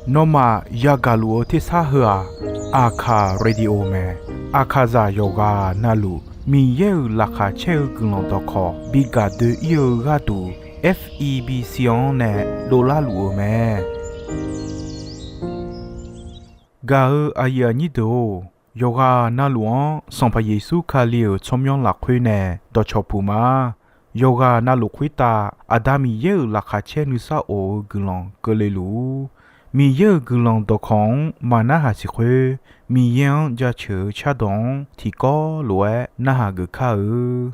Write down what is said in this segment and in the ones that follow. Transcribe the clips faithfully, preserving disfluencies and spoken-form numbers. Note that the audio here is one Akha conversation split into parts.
Nawmaf yagaq luf-eu tersar heu-aq, Aqkaq Radio mae. Aqkaqzaq yawqghaq navluf Miqyaer-euq laqkhaq caer-eu guiqlanq dawqkawq bi gaq doe-ir-eu gharduq, F E B C-anr nae dovlar luf-eu mae. Gaq-eu aqyuif aqnyir deuq-or, yawqghaq navluf-anr Sanqpaq Yeqsur Kali-euq tsawrmyanr lafkhoer nae dawqcawq puq ma. Yawqghaq navluf khoertav Aqda Miqyaer-euq laqkhaq caer nuisar of-eu guiqlanq keuvle luf-ur. Miqyaer-euq guiqlanq dawqkawq-anr maqnarhaq siq khoer, Miqyaer-anr jaceuq-eu cardawq-anr tiqkawv lof-aer narhaq geuf kar-eu.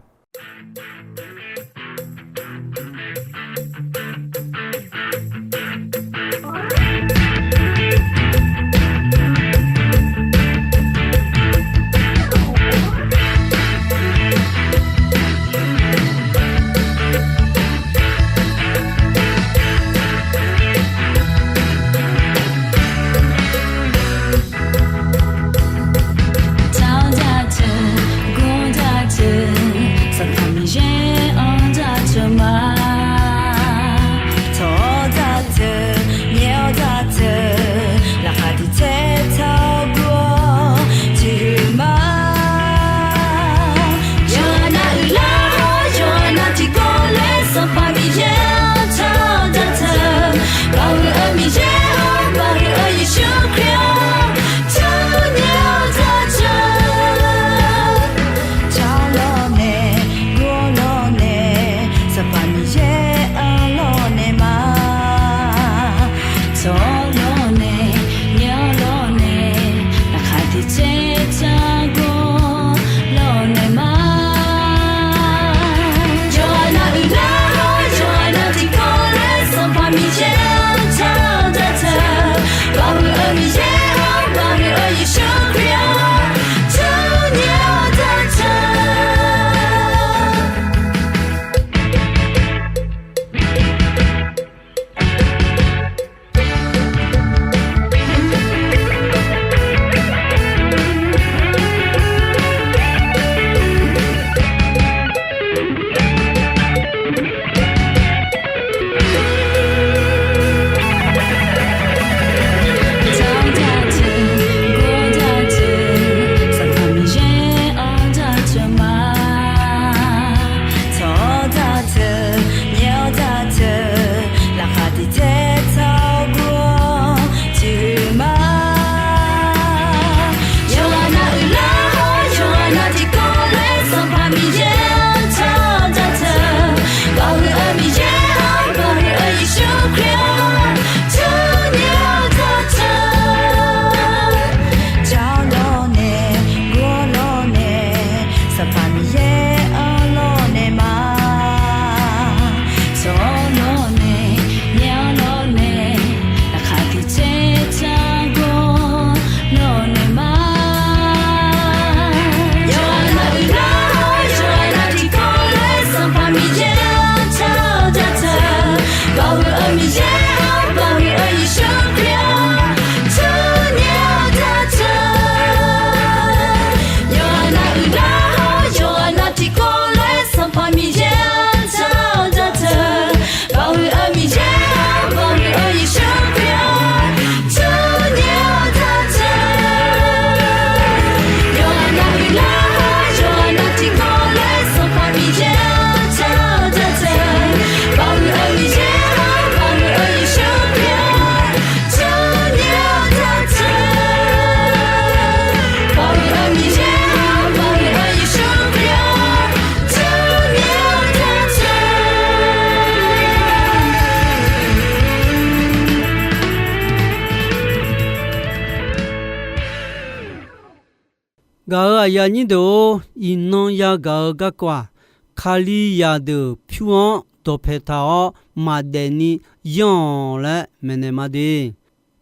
Gaq-euq aqyuif aqnyir deuq-or, iqnan yagaq-eu garkawv-aq, Kalizaq deuq pyur-anr dawqpae taq-awr maqdaef ni yanr-awq laer maeqnaeq ma de.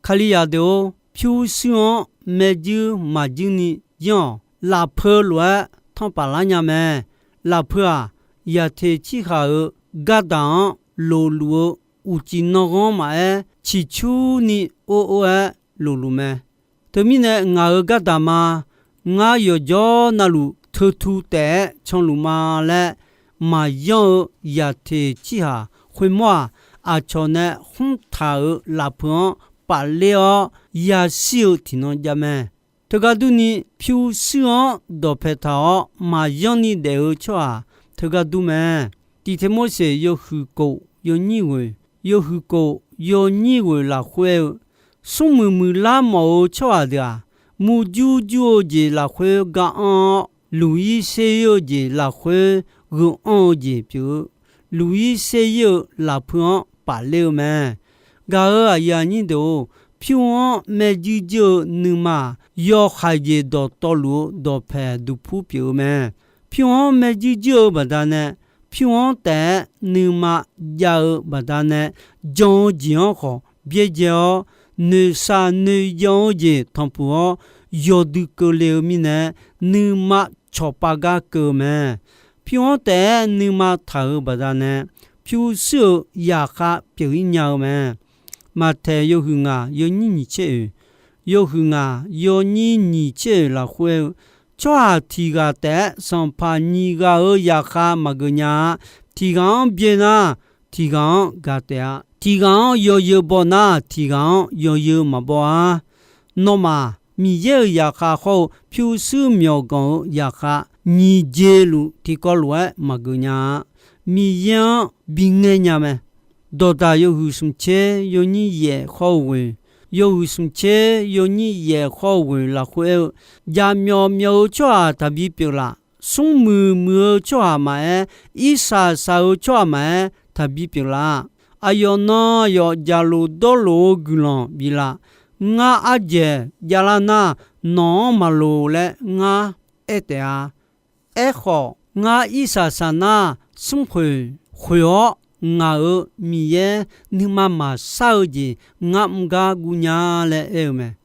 Kalizaq deuq-or, pyurshuir-anr maerjuir maqjuir ni yanr-awq. Lafpeu lof-aer tanrpaf lar nya mae. Lafpeu-aq, yaqteq cirkhaq-euq gardaq-anr lofluf-eu uqcif nanghanr maqaer, ciqcurni or or-aer lofluf mae. Teumirnae, ngaq-euq gardaq ma. Ngar yawqjawr navluf teutu taef-aer canluf ma laer maqyanr-eu yaqteq cirkhaq khoermawr-aq, aqcawq nae khmr taq-euq lafpeuq-anr pafler-awr yashir-eu tiqnan jav mae. Teugar durni, pyurshuir-anr dawqpae taq-awr maqyanr ni daef-eu tsawrhaq teugar dur mae. Tiq Tirmorseq yawhuiq kof yawnyir ghoeq, yawhuiq kof yawnyir ghoeq lafkhoer-eu, smrmuiq muiqlar mawf-eu tsawrhaq deuq-aq, murjur jur-eu jeq lafkhoer gar anr-awr, luq-ir ser-ir-eu jeq lafkhoer gheu anr-eu jeq pyeuf-eu, luq-ir ser-ir-eu lafpeuq-anr pafler-eu mae. Gaq-euq aqyuif aqnyir deuq-or, pyur-anr maerjuir juir-eu nuima-aq, yawhaiq jeq dawqtawvluf-eu dawqpae duqpur pyeuf-eu mae. Pyur-anr maerjuir juir-eu baqdanae, pyur-anr taef-aer nuima jav-eu baqdanae, jan-eu jeq-anr khawf byaerdzae-awr, noeqshaq noeqyan-eu jeq tanqpuq-awr, yawdui keuvle-eu mirnae, nuima cawqpav gar keuv-eu mae. Pyur-anr taef-aer nuima taq-euq baqdanae, pyurshuir-euq zaqkhav pyeuf-ir nya-eu mae. Maqtaeq yawhuiq ngaq yawnyir nyiq tser oeq, yawhuiq ngaq yawnyir nyiq tser oeq lafkhoer-eu, tsawrhaq tiq ghaq taef-aer sanqpaq nyiq ghaq-euq zaqkhav maqgeuf nya-a. Tiq ghaq-anr byae nar, tiq ghaq-anr gaq taef-a. Tiq ghaq-anr yawzeu baw nar, tiq ghaq-anr yawzeu maqbaw-a. Nawmaf, Miqyaer-euq zaqkhav hawr-eu pyurshuir myawqganq-euq zaqkhav nyiq jeq luf tiqkawv lof-aer maqgeuf nya-a. Miqyaer-anr bingaer nya mae. Dawqdaq yawhuiq smq tser yawnyir yaef hawr-eu ghoeq, yawhuiq smq tser yawnyir yaef hawr-eu ghoeq lafkhoer-eu, jaqmyawf myawf-eu tsawrhaq taqbi pyeuflaf, smrmuiq muiq-eu tsawrhaq maqaer, irsaq saq-eu tsawrhaq maqaer taqbi pyeuflaf. Aqyawf nan aqyawf jaqlof dawrlof-eu guiqlanq biflaf. Ngar ardzaeq javlar nar, nawq-anr maqloq laer ngar aer taef-a. Aerkhawf, ngar irsaq saq nar, smrkhoeq khoeq-awr ngaq-euq Miqyaer nuima maqsar-eu jeq ngar mr gar guv nya laer aer-eu mae.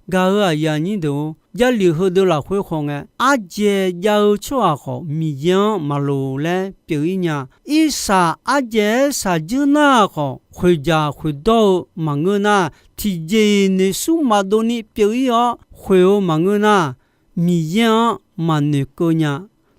Gaq-euq aqyuif aqnyir deuq-or, Jarlif heudeuq lafkhoer khawf ngae, ardzaeq jav-eu tsawrhaq khawf Miqyaer-anr maqloq laer pyeuf-ir nya. Irsaq ardzaeq-aer shaqdzeur nar khawf, khoeqdzaq khoeqdawr-eu maqngeur nar, tiqjeq-iq noeqsur maqdov ni pyeuf-ir-awr khoeq-eu maqngeur nar, Miqyaer-anr maqnoeqkeuv nya.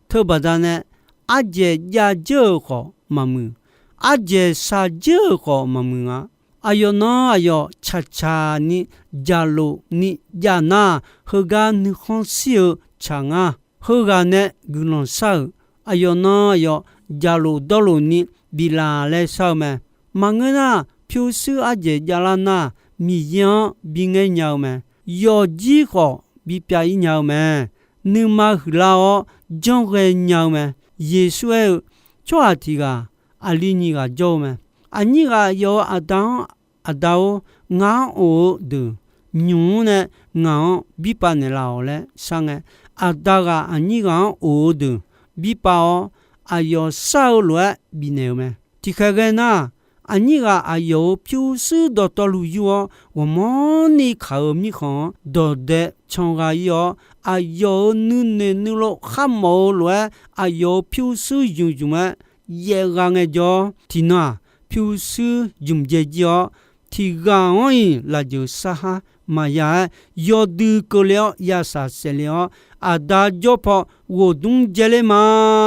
Teubaqda nae ardzaeq jav dzeur-euq khawf maqmuiq, ardzaeq shaqdzeur-euq khawf maqmuiq-a. Aqyawf nan aqyawf tsaqtsaq ni jaqlof ni jav nar, heugar nuikhanr shir-eu tsaq ngar. Heughaq nae guiqlanq shar-euq, aqyawf nan aqyawf jaqlof dawrlof ni biflaf laer shar-eu mae. Maqngeur nar, pyurshuir ardzaeq javlar nar, Miqyaer-anr bingaer nya-eu mae. Yawfjir khawf bipyav-ir nya-eu mae. Nuima huiqlar-awr janrghae nya-eu mae. Yeqsur aer-eu, tsawrhaq tiq ghaq aqli nyiq ghaq jawr-eu mae. Aqnyir ghaq yawf-eu aqda-anr, Aqda-or, ngar-anr of-eu deuq nymq-mr nae ngaq-anr birpav naeqlaf-awq laer shar ngae, aqda ghaq aqnyir ghaq-anr of-eu deuq birpav-awr, aqyawf shar-eu lof-aer bifnaeq-eu mae. Tiqkhaeq ghae nar, aqnyir ghaq aqyawf-euq pyurshuir dawqtawvluf yur-awr, ghawqmanrni kaq-euq mirkhanq-anr dawqdae can gha-ir-awr, aqyawf-euq nuinoeq nuilov kharmawf-eu lof-aer, aqyawf-euq pyurshuir zmq zmq-aer yaef gha ngaejawr, tiqnan-aq, pyurshuir zmq dzae jir-awr, tiq ghaq-anr-iq lafjeuq sarhar maqya-aer, yawdui keuvle-awr yashaq saefle-awr, aqda jawr paw ghofdmr dzae ler ma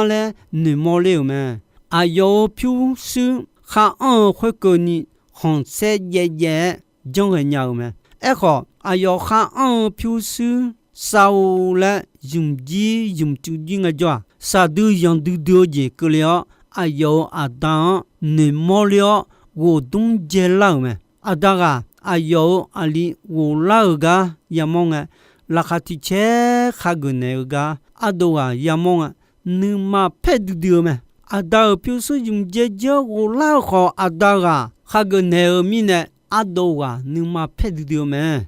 laer noeqmawr ler-euq mae. Aqyawf-euq pyurshuir khar anr-eu khoerkeuvni, khanqsaer jaev jaev-aer janrghae nya-euq mae. Aerkhawf, aqyawf khar anr-eu pyurshuir sav-eu laer zmq jir zmq tsuv jir ngaejawr-aq, shaqdui yanq duidui-eu jeq keuvle-awr, aqyawf-euq aqda-anr noeqmawr ler-awr, ghofdmr dzae lar-euq mae. Aqda ghaq aqyawf-euq aqli ghoflar-euq gar yamawr ngae, laqkhaq tiq caer khageuf naeq-eu gar ardov ghaq yamawr ngae, nuima paer duidui-eu mae. Aqda-euq pyurshuir zmq dzae jir-awr ghoflar-eu khawf, aqda ghaq khageuf naeq-eu mirnae, ardov ghaq nuima paer duidui-eu mae.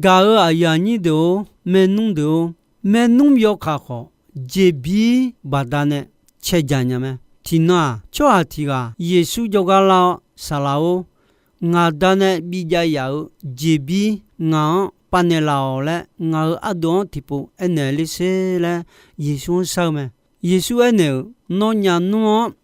Gaq-euq aqyuif aqnyir deuq-or, maernmr deuq-or, maernmr yawkaq khawf, jeqbir baqdanae cae jaq nya mae. Tiqnan-aq, tsawrhaq tiq ghaq Yeqsur jawrgar lar-awr, Saqlaq-or, ngaq da nae bijav yaf-euq jeqbir ngaq-anr pav naeqlaf-awq laer, ngaq-euq ardov-anr tiqpov aernaeq ler sher laer, Yeqsur-anr shar-eu mae. Yeqsur aernaeq-euq, nawnyaf nmr-anr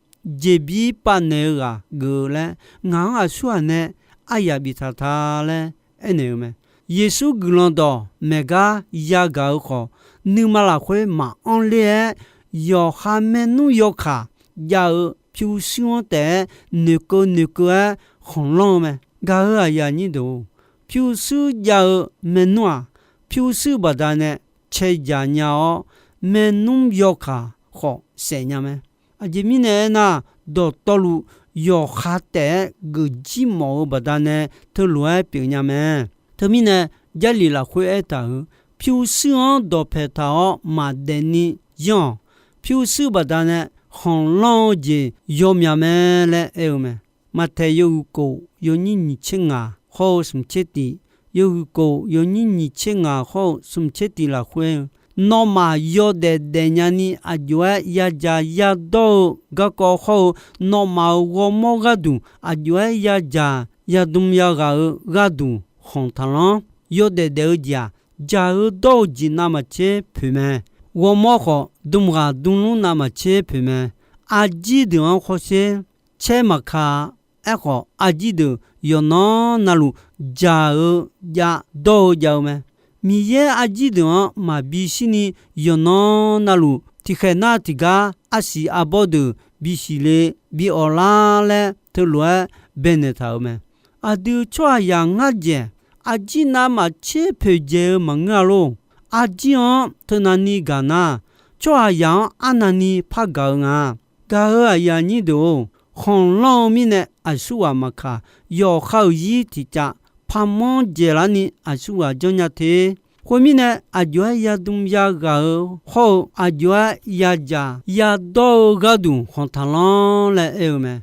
jeqbir pav naeq-eu ghaq geuf-eu laer, ngaq-anr aqsurghaq nae aryaq biftaq ta laer aernaeq-eu mae. Yeqsur guiqlanq dawq maeq gar yagaq-eu khawf, nuima lafkhoer maqanr ler-aer, yawqha maernmr yawkaq jav-eu pyurshuir-anr taef-aer noeqkeuv noeqkeuv-aer, khanqlanr-eu mae. Gaq-euq aqyuif aqnyir deuq-or, pyurshuir jav-eu maernmr-aq, pyurshuir baqdanae caejaq nya-awr, maernmr yawkaq khawf saef nya mae. Aqjeq mirnae aernar, dawqtawvluf yawqha taef-aer geufjir mawf-eu baqdanae teulof-aer pyeuf nya mae. Teumirnae, Jarlif lafkhoer aertaq-euq, pyurshuir-anr dawqpaeq taq-awr maqdaef ni yanr-awq. Pyurshuir baqdanae khanqlanr-eu jeq yawmyaq mae laer aer-eu mae. Maqtaeq yawhuiq kof yawnyir nyiq tser ngaq hawr-eu smq tser tiq, yawhuiq kof yawnyir nyiq tser ngaq hawr-eu smq tser tiq lafkhoer-eu, nawmaf yawdaef daefnya ni aqjox-aer yadzaq yadawr-eu garkawv hawr-eu, nawmaf-euq ghawrmawr gharduq aqjox-aer yadzaq yadm yaghaq-eu gharduq khanq taqlanr. Yawdaef daef-eu jeq-aq, jaq-eu dawr-eu jeq navmaqtser poeq mae. Ghawrmawr khawf, dm ghaq dm lmr navmaqtser poeq mae. Arjir deuq-anr hawsher, caer maqka-a. Aerkhawf, arjir deuq yawqnan navluf jaq-eu jav dawr-eu jav-eu mae. Miqyaer arjir deuq-anr maqbi shirni yawqnan navluf tiqkhaeq nar tiqgar arsiq arbawr deuq bisiq le bi awq lar laer teulof-aer baenaeq taq-euq mae. Aqdui tsawrhaqzaq ngar dzaeq, arjir navmaqtser poeq dzaeq-eu maqngeur-a lor. Arjir-anr teunavni gaq nar, tsawrhaqzaq-anr arnavni par gaq-eu nga. Gaq-euq aqyuif aqnyir deuq-or, khanqlanr-eu mirnae aqsurghaq maqkaq, yawqha-euq zir tiq cav parmanr dzaeqlar ni aqsurghaq janrnya te. Khoermirnae, aqjox-aer yadm yaghaq-eu hawr-eu, aqjox-aer yadzaq yadawr-eu gharduq khanq taqlanr laer aer-eu mae.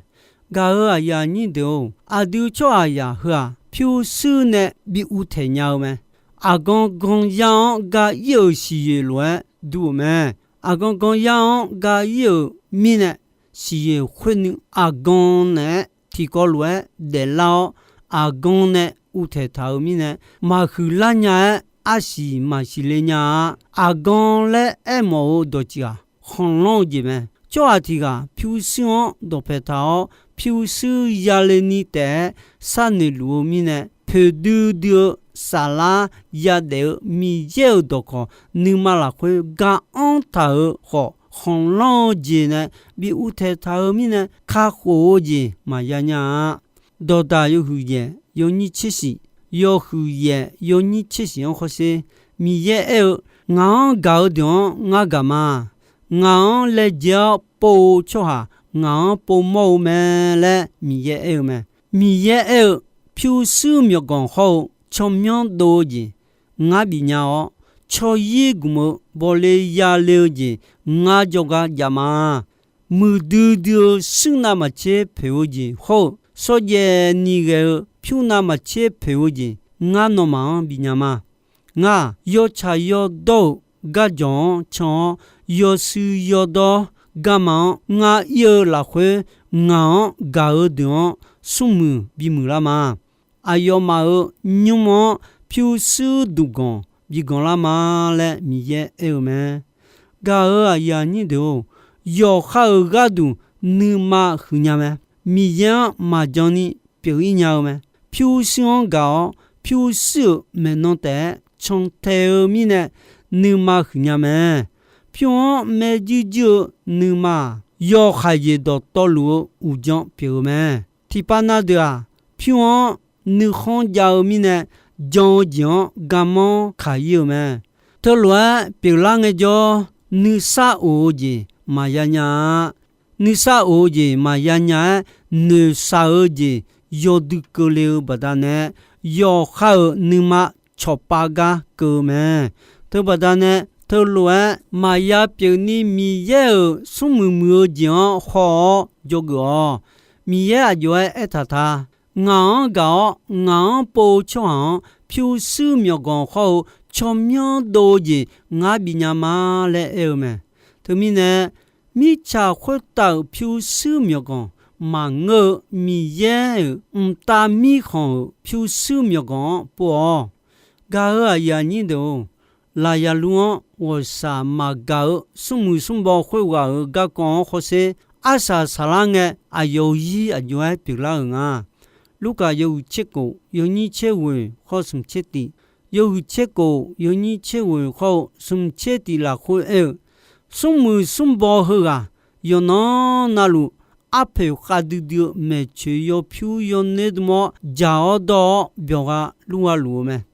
Gaq-euq aqyuif aqnyir deuq-or, aqdui tsawrhaqzaq heu-aq, pyurshuir nae bi uvtaeq nya-eu mae. Aqgan gan yar-anr ga ir-euq siqyoeq lof-aer dur-euq mae. Aqgan gan yar-anr ga ir-euq mirnae, siqyoeq khoernui aqgan naeq-aer tiqkawv lof-aer daeflar-awr, aqgan nae uvtaeq taq-euq mirnae, maqhuiq lar nya-aer arsiq maqsiq le nya-a. Aqgan laer aermawf-eu dawqtsuif-aq, khanqlanr-eu jeq mae. Tsawrhaq tiq ghaq pyurshuir-anr dawqpaeq taq-awr, pyurshuir yale ni taef-aer sharnoeq luf-eu mirnae, poeqdui dui-eu saflar yadaef-eu Miqyaer-euq dawqkawq nuima lafkhoer ga-anr taq-euq khawf, khanqlanr-eu jeq nae bi uvtaeq taq-eu mirnae, kakhof-eu jeq maqya nya-a. Dawqdaq yawhuiq yaef yawnyir tser shif, yawhuiq yaef yawnyir tser shif-anr hawsher, Miqyaer aer-eu, Ngaq-anr gaq-eu deuq-anr ngar gaq ma. Ngaq-anr laejae-awr pov-eu tsawrhaq ngaq-anr povmawr-eu mae laer Miqyaer aer-eu mae. Miqyaer aer-eu, pyurshuir myawqganq hawr-eu tsawrmyanr dov-eu jeq ngar bifnya-awr, tsawryir gmq-eu bawle yale-eu jeq ngar jawrgar jav ma. Muiqdui dui-eu shuir navmaqtser poeq-eu jeq hawr-eu, shawrjaev ni ghae-eu pyur navmaqtser poeq-eu jeq ngar nawmaf-anr bifnya ma. Ngar-aq, yawtsaq yawdawr-euq garjawq-anr can-awr, yawshuir yawdawr garma-anr ngar ir-eu lafkhoer, ngaq-anr gaq-eu deuq-anr smrmuiq bimuiq lar ma. Aqyawfmaf-euq nymr-anr pyurshuir duqganq biganq lar ma laer Miqyaer aer-eu mae. Gaq-euq aqyuif aqnyir deuq-or, yawqha-euq gharduq nuima huiqnya mae. Miqyaer-anr maqjan ni pyeuf-ir nya-eu mae. Pyurshuir-anr gaq-awr, pyurshuir-euq maeqnan taef-aer cantae-eu mirnae nuima huiqnya mae. Pyur-anr maerjuir juir-eu nuima-aq, yawhaiq jeq dawqtawvluf-eu uqdzan pyeuf-eu mae. Tiqpav na deuq-aq, pyur-anr nuikhanr jav-eu mirnae, jan-eu jeq-anr garmanr kaq-ir-euq mae. Teulof-aer pyeuflar ngaejawr, nuisar of-eu jeq maqya nya-a. Nuisar of-eu jeq maqya nya-aer, noeqshaq-eu jeq yawdui keuvle-eu baqdanae, yawqha-euq nuima cawqpav gar keuv-eu mae. Teubaqda nae, teulof-aer maqya pyeufni Miqyaer-euq smrmuiq muiq-eu jeq-anr haw-awr dzawgeuf-awq. Miqyaer aqjox-aer aertaq ta. Ngaq-anr gaq-awr, ngaq-anr pov-eu tsawrhaq-anr pyurshuir myawqganq hawr-eu tsawrmyanr dov-eu jeq ngar bifnya ma laer aer-eu mae. Teumirnae, mirtsaq khoertav-euq pyurshuir myawqganq maqngeur-eu Miqyaer-euq mqtav mirkhanq-euq pyurshuir myawqganq-anr pov-awq. Gaq-euq aqyuif aqnyir deuq-or, lafyaqlur-anr ghawqshaq maqgaq-eu smrmuiq smrbaw khoerghaq-euq garkawv-anr hawsher, arsaq saqlar ngae, aqyawf-euq zir aqjox-aer pyeuflar-euq nga. Lurkaf yawhuiq tser kof yawnyir tser ghoeq hawr smq tser tif, yawhuiq tser kof yawnyir tser ghoeq hawr-eu smq tser tif lafkhoer aer-eu, smrmuiq smrbaw heughaq yawqnan navluf arpoeq khavdui dui-eu maeqtsoeq yawpyur yawner dm-awr jaq-awr dawr-awr byawq gha lur gha luf-eu mae.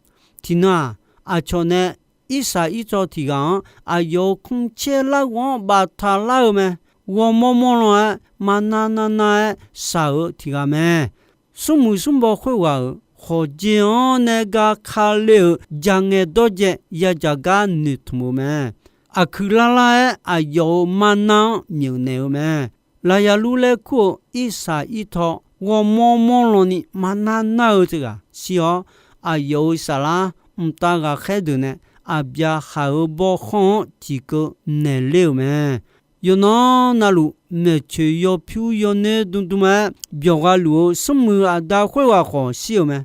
Tiqnan-aq, aqcawq nae Irsaq Irtaw tiq ghaq-anr aqyawf-euq kmrcaer larghov-anr baftaq lar-eu mae. Ghawrmawr mawrlan-aer maqnav navnav-aer shaq-eu tiq ghaq mae. Smrmuiq smrbaw khoerghaq-euq khawqdzer-anr nae ga kale-euq jaqngaeq dawrdzae yadzaq gar noeqtmq-eu mae. Aqkuiq lar lar-aer aqyawf-euq marnar-anr myeuf naeq-eu mae. Laqyaqlur laer kur-eu Irsaq Irtaw ghawrmawr mawrlan ni maqnar nar-eu teughaq shir-awr, aqyawf-euq saflar mqtav ghaqkhaer deuq nae Aqbyaqhaq-euq bawrkhanr-anr tiqkeuv naeqler-euq mae. Yawqnan navluf maeqtsoeq yawpyur yawner dmdm-aer byawq gha luf-eu smrmuiq aqda khoerghaq khawf shir-euq mae.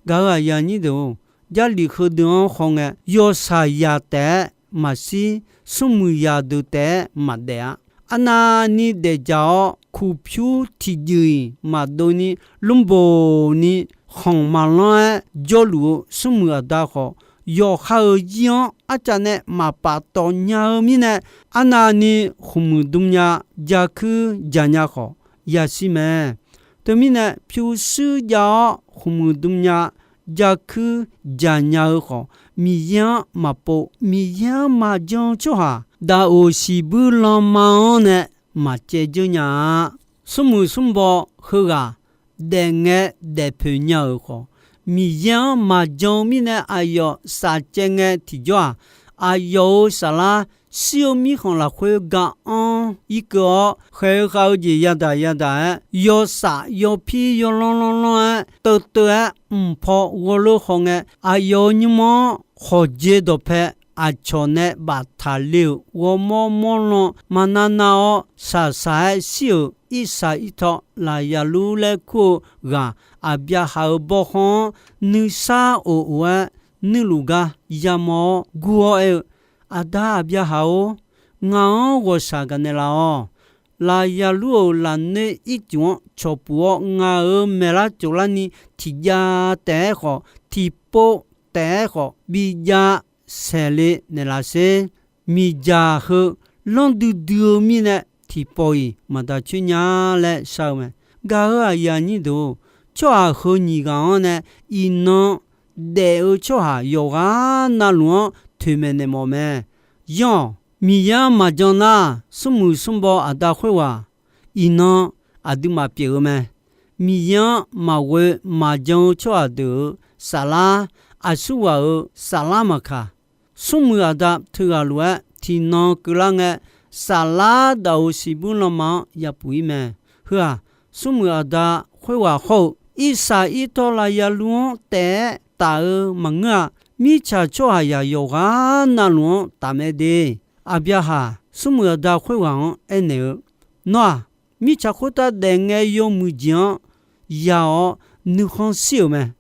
Gaq-euq aqyuif aqnyir deuq-or, Jarlif heudeuq-anr hawngae, yawshaq zaq taef-aer maqshir, smrmuiq zaq deuq taef-aer maqdaef-a. Arnavni daefdzaq-awr, kuqpyur tiqjeuf-iq maqdov ni, lmrboq ni khanq maqlanr-aer jawrluf-eu smrmuiq aqda khawf, yawqha-euq zir-anr arcav nae maqpaf tawf nya-eu mirnae, arnavni khmqmuiq dm nya, jakuir jaq nya khawf, yashir mae. Teumirnae pyurshuir jav-awr khmqmuiq dm nya, jakuir jaq nya-eu khawf, Miqyaer-anr maqpov, Miqyaer-anr maqjan-eu tsawrhaq, daqoq siqbuir lanma-anr nae maqcaev dzeur nya-a. Smrmuiq smrbaw heughaq daefngae daefpoeq nya-euq khawf, Miqyaer-anr maqjan-eu mirnae aqyawf safcaev ngae tiqjawr-aq, aqyawf-euq saflar shir-eu mirkhanq lafkhoer ga-anr irkeuv-awr, khaeq-eu khav-eu jeq yadaq yadaq-aer, yawsaf yawpir yawlanr lanr lanr-aer, teuvteuv-aer mqpaw ghawrleur hawngae, aqyawf-euq nymr-anr khawqdzer dawqpae aqcawq nae baftaq le-euq ghawrmawr mawrlan maqnav nav-awr, shaqshaq-aer shir-euq Irsaq Irtaw Laqyaqlur laer kur-eu ghaq Aqbyaqhaq-euq bawrkhanr-anr nuisar of of-aer nuirluf gar yamawr-awr gur-awr aer-eu, Aqda Aqbyaqhaq-or, ngaq-anr ghawqshaq gaqnaeq laf-awq. Laqyaqlur-euq lafnoer ircuf-anr cawqpuf-awr, ngaq-euq maeqlar tsoflar ni tiqjav taef-aer khawf, tiqpov taef-aer khawf bijav saeqle naeqlaf sher. Miqdzaq heu lanr duidui-eu mirnae tiqpawf-iq maqdaq coer nya laer shar-eu mae. Gaq-euq aqyuif aqnyir deuq-or, tsawrhaq heu nyiq ghaq-anr nae iqnan daef-eu tsawrhaq yawqghaq navluf-anr toeqmaeq naeq mawf mae. Yanr-awq, Miqyaer-anr maqjan nar, smrmuiq smrbaw aqda khoerghaq iqnan aqduimaf pyeuf-eu mae. Miqyaer-anr maqghoe maqjan-eu tsawrhaq deuq-euq saflar, aqsurghaq-euq saflar maqkaq, smrmuiq aqda teughaq lof-aer tiqnan keuvlar ngae, saflar daqoq siqbuir lanma-anr yapuf-ir mae. Heu-aq, smrmuiq aqda khoerghaq hawr-eu Irsaq Irtaw Laqyaqlur-anr taef-aer taf-eu maqngeur-a. Mirtsaq tsawrhaqzaq yawqghaq navluf-anr taf mae de. Aqbyaqhaq smrmuiq aqda khoerghaq-anr aernaeq-eu, Nawr-aq, mirtsaq khoertav daefngae yawmuiq jeq-anr ya-awr nuikhanr shir-euq mae.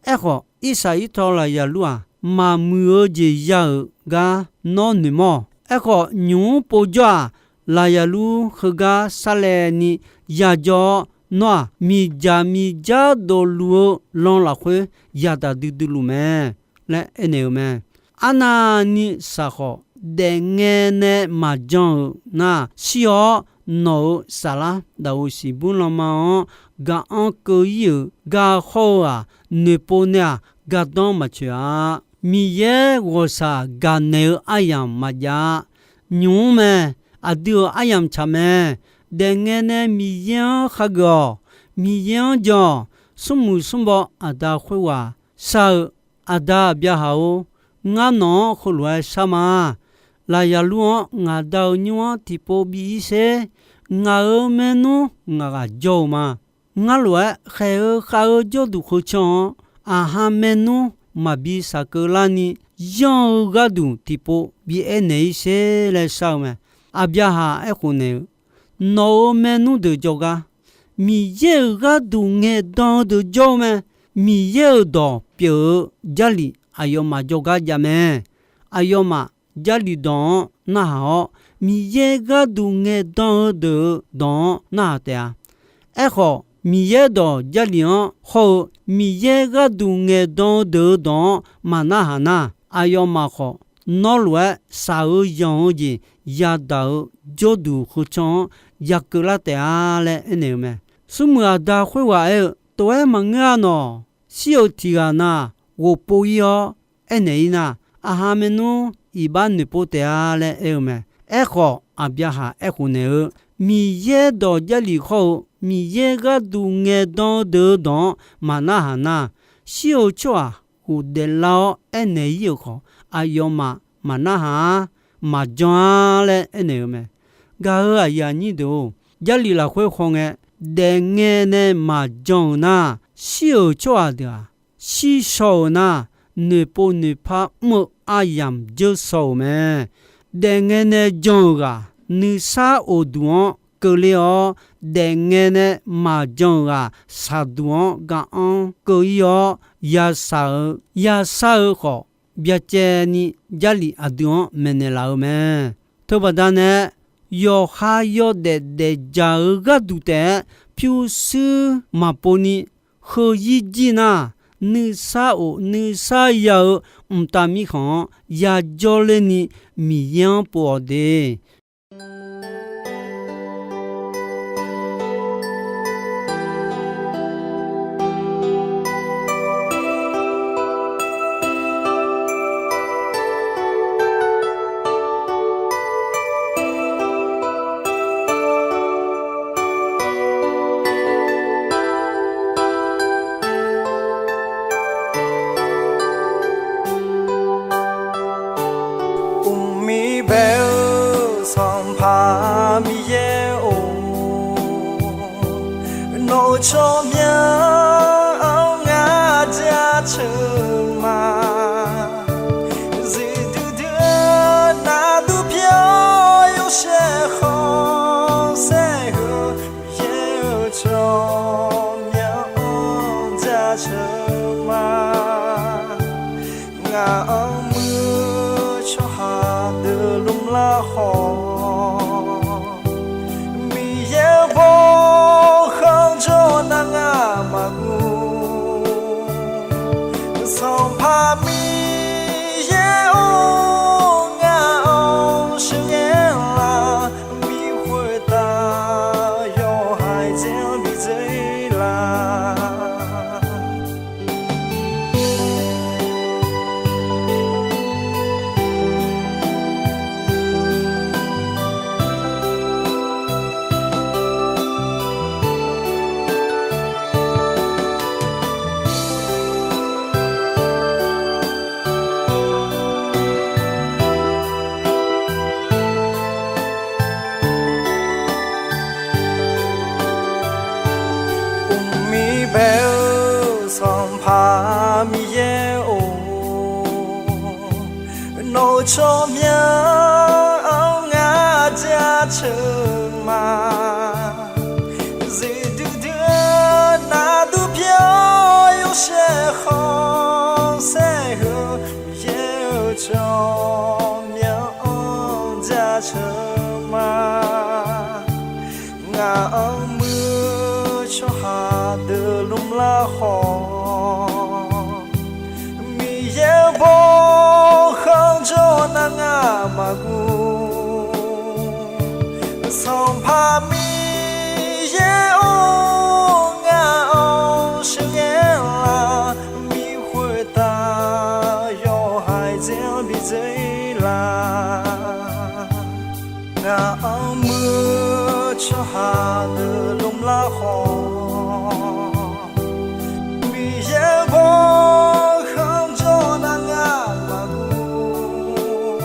Aerkhawf, Irsaq Irtaw Laqyaqlur-aq, maqmuiq-eu jeq ya-euq gar nawr noeqmawr-awq. Aerkhawf, nymq-mr povjawr-aq, Laqyaqlur heugar sarlaev ni yajawr-awr, nawr-aq, miqdzaq miqdzar dofluf-eu lan lafkhoer yadaq duidui luf mae laer aernaeq-eu mae. Arnavni saqkhawf daefngae nae maqjan-euq nar, shir-awr nawq-euq saflar daqoq siqbuir lanma-anr gaq-anr keuv-ir-euq gar hawr-eu-aq, noeqpov nae-aq, gardanr maqtsoeq-a. Miqyaer ghawqshaq gaqnaeq-eu aryamq maqjav-a. Nymq-mr mae. Aqdui-euq aryamq tsaq mae. Daefngae nae Miqyaer-anr khageuf-awq. Miqyaer-anr jan-awq. Smrmuiq smrbaw aqda khoerghaq shar-eu, Aqda Aqbyaqhaq-or, ngar nawq-anr heulof-aer shar ma. Laqyaqlur-anr ngaq Da-euq nymr-anr tiqpov bi-ir sher. Ngaq-euq maernmr ngaq ghaq jawr-eu ma. Ngar lof-aer khaeq-eu khav-eu jawrduq kheucan-anr, aqha maernmr maqbi shaqkeuv larni, yanr-eu gharduq tiqpov bi aernaeq-ir sher laer shar-eu mae. Aqbyaqhaq aerkhof naeq-eu, Nawq-euq maernmr deuq jawrgar, Miqyaer-euq gharduq ngaeqdan-eu deuq jawr-eu mae. Miqyaer-euq dawq pyeuf-eu Jarlif aqyawfmaf jawrgar jav mae. Aqyawfmaf Jarlif dawq-anr narhaq-awr, Miqyaer gharduq ngaeqdan-eu deuq-euq dawq-anr narhaq taef-a. Aerkhawf, Miqyaer dawq Jarlif-anr hawr-eu Miqyaer gharduq ngaeqdan-eu deuq-euq dawq-anr maqnarhaq nar, aqyawfmaf khawf nawr lof-aer shaq-eu yanq-eu jeq yadaq-eu jawrduq heu can-anr ya keuvlar taef-a laer aernaeq-eu mae. Smrmuiq aqda khoerghaq aer-eu, Tov-aer maqngeur-a nawq. Shir-euq tiq ghaq na ghofpov ir-awr aernaeq ir nar, aqha maernmr iqbax noeqpov taef-a laer aer-eu mae. Aerkhawf, Aqbyaqhaq aerkhof naeq-eu, Miqyaer dawq Jarlif hawr-eu Miqyaer gharduq ngaeqdan-eu deuq-eu dawq-anr maqnarhaq nar, shir-euq tsawrhaq ghofdaef lar-awr aernaeq ir-euq khawf, aqyawfmaf maqnarhaq-ar, maqjan-ar laer aernaeq-eu mae. Gaq-euq aqyuif aqnyir deuq-or, Jarlif lafkhoer hawngae, daefngae nae maqjan-euq nar, shir-euq tsawrhaq deuq-aq, shir shaw-euq nar, noeqpov noeqpar mr-eu aryamq dzeur shaw-euq mae. Daefngae nae jan-euq ghaq nuisar of duq-anr keuvle-awr, daefngae nae maqjan-euq ghaq shaqduq-anr ga-anr keuv ir-awr, yashaq-eu yashar-eu khawf byacaevni Jarlif aqdui-anr maeqnaeq laf-eu mae. Teubaqda nae, yawqha yawdaef daefdzaq-eu gharduq taef-aer pyurshuir maqpov ni, heuzir jir nar, nuisar of nuisar ya-eu mqtav mirkhanq-anr yajawr lerni Miqyaer-anr pov-awq de. Uqmir bae-eu Sanqpaq Miqyaer-or, nawq-euq tsawrmyanr-anr ngar jaceuq ma. Zuiqdui dui-eu nardur pyawr yawshaef khanqsaer heu, Miqyaer-euq tsawrmyanr-anr jaceuq ma. Ngaq-anr muiq-eu tsawrhaq deuq lmlar khawf, Miqyaer-eu bawkhanq jawr nar ngar maqguv. Sanqpaq Miqyaer-or, ngaq-anr sheuqghae laf, bi khoertav yawhaiq dzaer-anr bi dzaer laf. Uqmir bae-eu Sanqpaq Miqyaer-or, nawq-euq tsawrmyanr-anr ngar jaceuq ma. Zuiqdui dui-eu nardur pyawr yawshaef khanqsaer heu, Miqyaer-euq tsawrmyanr-anr jaceuq ma. Ngaq-anr muiq-eu tsawrhaq deuq lmlar khawf, Miqyaer-eu bawkhanq jawr nar ngar maqguv. Sanqpaq Miqyaer-or, ngaq-anr sheuqghae laf, bi khoertav yawhaiq dzaer-anr bi dzaer laf. Ngaq-anr muiq-eu tsawrhaq deuq lmlar khawf, Miqyaer-eu bawkhanq jawr nar ngar maqguv.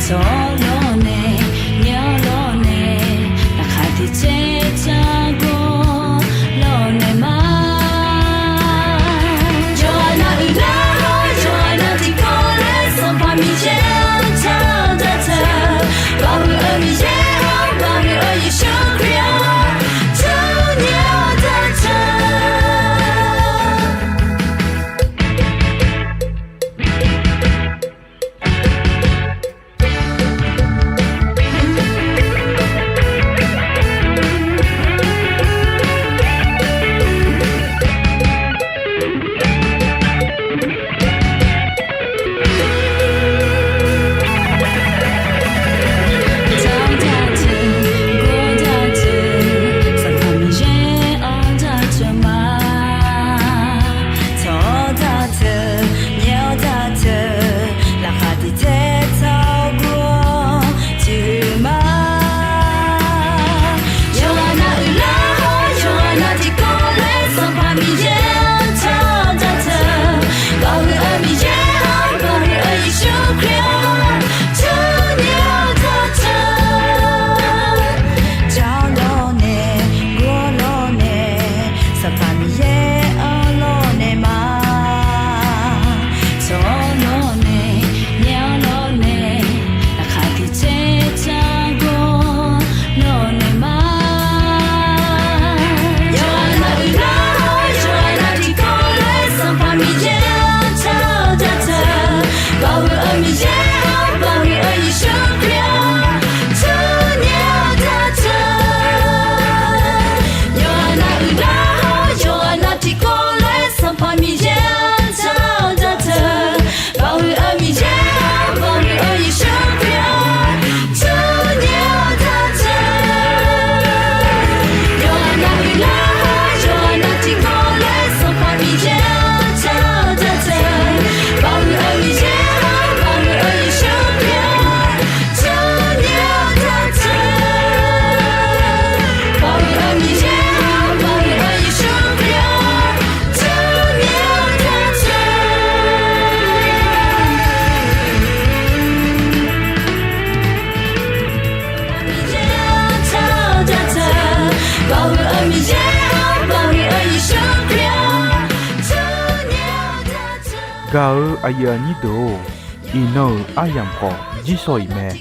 Tawq lawrnae, ngaeq-awr lawrnae, laqkhaq tiq tser car gawr lawrnae ma. Yawqghaq nav uiqlar-awr, yawqghaq nav tiqkawv laer Sanqpaq Miqyaer-anr car-eu jataq. Baoq huiq-eu Miqyaer-anr, baoq huiq-eu Yeqsur Kali-anr, turnyaer-awr jataq. Taq jataq, gawr jataq, Sanqpaq Miqyaer-anr jaceuq ma. Tawq-awr jataq, ngaeq-awr jataq, laqkhaq tiq tser car gawr tiq huiq ma. Yawqghaq nav uiqlar-awr, yawqghaq nav tiqkawv laer Sanqpaq Miqyaer-anr car-eu jataq. Baoq huiq-eu Miqyaer-anr, baoq huiq-eu Yeqsur Kali-anr, turnyaer-awr jataq. Car-awr lawrnae, gawr-awr lawrnae, Sanqpaq Miqyaer-anr lawrnae ma. Tawq-awr lawrnae, ngaeq-awr lawrnae, laqkhaq tiq tser car gawr lawrnae ma. Yawqghaq nav uiqlar-awr, yawqghaq nav tiqkawv laer Sanqpaq Miqyaer-anr car-eu jataq. Baoq huiq-eu Miqyaer-anr, baoq huiq-eu Yeqsur Kali-anr, turnyaer-awr jataq. Yawqghaq nav uiqlar-awr, yawqghaq nav tiqkawv laer Sanqpaq Miqyaer-anr car-eu jataq. Baoq huiq-eu Miqyaer-anr, baoq huiq-eu Yeqsur Kali-anr, turnyaer-awr jataq. Yawqghaq nav uiqlar-awr, yawqghaq nav tiqkawv laer Sanqpaq Miqyaer-anr car-eu jataq. Baoq huiq-eu Miqyaer-anr, baoq huiq-eu Yeqsur Kali-anr, turnyaer-awr jataq. Baoq huiq-eu Miqyaer-anr, baoq huiq-eu Yeqsur Kali-anr, turnyaer-awr jataq. Gaq-eu aqyuif aqnyir deuq-or, iqnan-euq aryamq khawf jirsawq iq mae.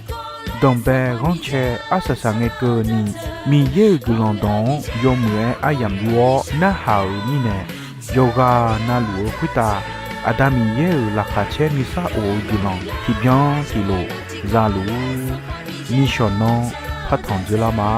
Danqbae ghanrcae arsaq saqngae keuvni, Miqyaer-euq guiqlanq dawq-anr yawmuiq-aer aryamq yur-awr narhaq-euq mirnae, yawqghaq navluf-eu khoertav Aqda Miqyaer-euq laqkhaq caer nuisar of-eu guiqlanq tiqbyan tiqlof zaluf-ur. Nishawq nanr partanq dzeurlar ma.